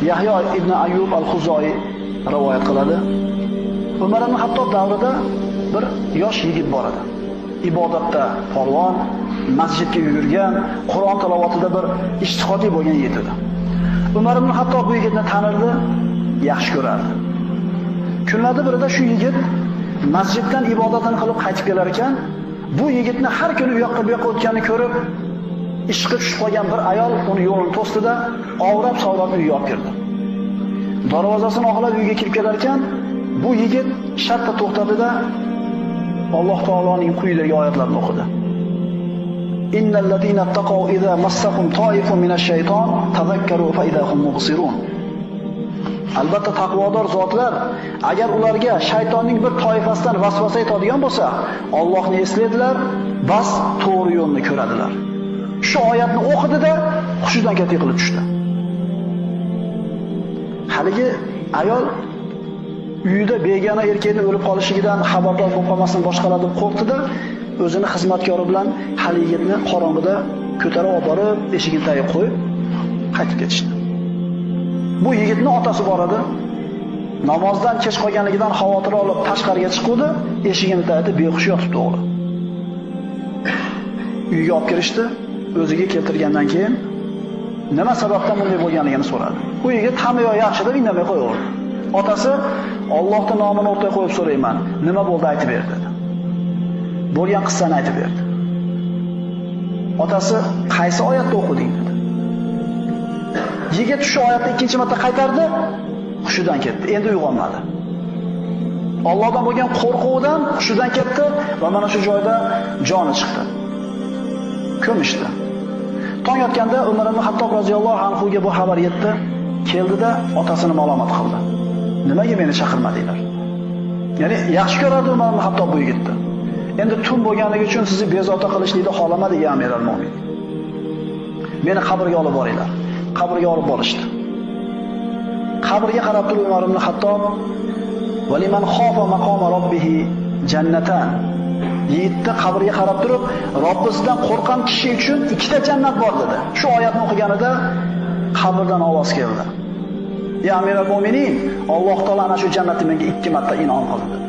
Yahyo ibn Ayyub al-Xuzoi rivoyat qiladi. Umar ibn Hattob davrida bir yosh yigit bor edi. Ibodatda polvon, masjidga yugurgan, Qur'on tilovatida bir ijtihodiy bo'lgan yigit edi. Umar ibn Hattob bu yigitni tanirdi, yaxshi ko'rardi. Kunlarda birida shu yigit masjiddan ibodatini qilib qaytib kelar ekan, bu yigitni har kuni u yoqqa bu yoqqa o'tganini ko'rib, ishqi tushib qolgan bir ayol uni yo'lini to'sdida, ovrab-sovrab uyga olib kirdi. Darvozasini oqlab uyga kirib kelar ekan, bu yigit shartta to'xtadida Alloh taoloning quyidagi oyatlarini o'qidi. Innal ladina taqaw idza massahum ta'ifun minash shayton tadhakkaru fa idza hum mubsirun. Albatta taqvodor zotlar agar ularga shaytonning bir toifasidan vasvasa etadigan bo'lsa, Allohni eslaydilar, bas to'g'ri yo'lni ko'radilar. Shu oyatni o'qidida hushidan ketib qilib tushdi. Haligi ayol uyida begona erkakning o'lib qolishidan xabardor bo'lib qolmasin boshqalar deb qo'rqdi-da, o'zini xizmatkori bilan hali yigitni qorong'ida ko'tarib olib borib, eshigini tagiga qo'yib qaytib ketishdi. Bu yigitning otasi bor edi. Namozdan kech qolganligidan xavotir olib tashqariga chiqdi, eshigini tagida behush yotibdi o'g'li. Uyga olib kirishdi, o'ziga keltirgandan keyin nima sababdan bunday bo'lganligini so'radi. U yigit hamma yoq yaxshi deb indamay qo'yaverdi. Otasi Allohning nomini o'rtaga qo'yib so'rayman, nima bo'ldi aytib ber dedi. Bo'lgan qissani aytib berdi. Otasi qaysi oyatda o'qiding dedi. Yigit shu oyatni ikkinchi marta qaytardi, hushidan ketdi. Endi uyg'onmadi. Allohdan bo'lgan qo'rquvidan hushidan ketdi va mana shu joyda joni chiqdi. Ko'mishdi. Tong otganda Umar ibn Hattob roziyallohu anhu ga bu xabar yetdi. Keldida otasini malomat qildi. Nimaga meni chaqirmadinglar? Ya'ni yaxshi ko'rardi Umar ibn Hattob bu yigitni. Endi tun bo'lganligi uchun sizni bezovta qilishlikni xohlamadi ya Amiral Mo'minin. Meni qabrga olib boringlar. Qabrga olib borishdi. Qabrga qarab turib Umar ibn Hattob va liman xofa maqoma robbihi jannatan. Yigitni qabrga qarab turib, Robbisidan qo'rqan kishi uchun ikkita jannat bor dedi. Shu oyatni o'qiganida qabrdan ovoz keldi. Ya Amiral Mo'minin, Alloh taolo ana shu jannatni menga ikki marta in'om qildi dedi.